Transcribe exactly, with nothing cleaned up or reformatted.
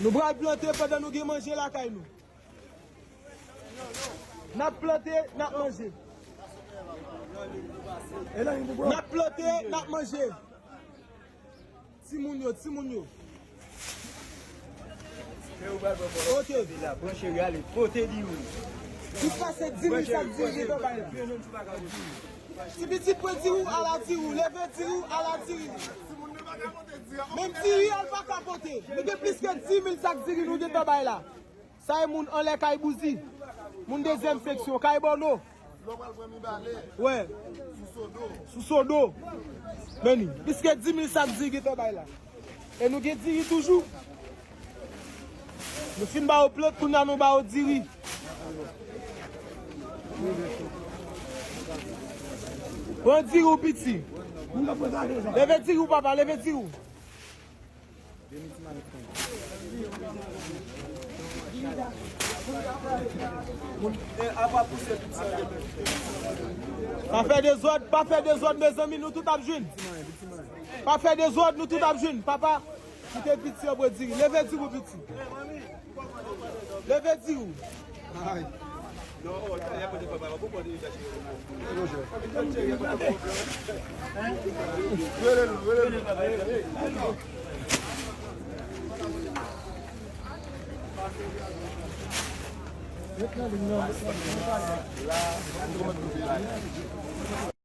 Nou pral plante pandan nou gen manje lakay nou. N ap plante, n ap manje. N ap plante, n ap manje. Timoun yo, timoun yo. Ok. Li pase di mil sak diri gen nan bay la. Ti pitit pran diri w, ala diri w. Leve diri w, ala diri w. Menm diri a l pa ka pote. Nou gen plis ke di mil sak diri nou gen nan bay la. Sa e moun anlè kay Bouzi. Moun dezyèm seksyon, kay Bòno. Wè. Sou Sodo. Men ni. Plis ke di mil sak diri gen nan bay la. E nou gen diri toujou. Nou fin ba yo plant, kounye a nou ba yo diri. Pran diri w, piti. Leve diri w, papa, leve diri w. Pa fè dezòd, pa fè dezòd, mezanmi, nou tout ap jwenn. Pa fè dezòd, nou tout ap jwenn. Papa, kite piti an pran diri. Leve diri w, piti. Leve diri w.